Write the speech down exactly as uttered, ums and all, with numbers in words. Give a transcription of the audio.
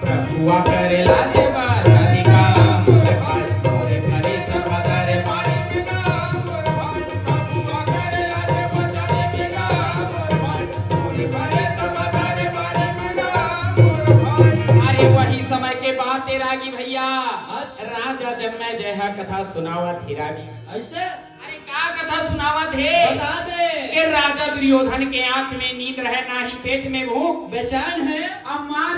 प्रभुआ करेला जे बचा दे का मोर भाई, मोरे घरे सब दरबारी में का मोर भाई, प्रभुआ करेला जे बचा दे का मोर भाई, मोरे घरे सब दरबारी में का मोर भाई। अरे वही समय के बात हे रागी भैया। अच्छा। राजा जनमेजय ह कथा सुनावत हे रागी। अइसे? अरे का कथा सुनावत हे? बता दे। के राजा दुर्योधन के आंख में नींद रहे, ना ही पेट में भूख। बेचैन हे। अब मार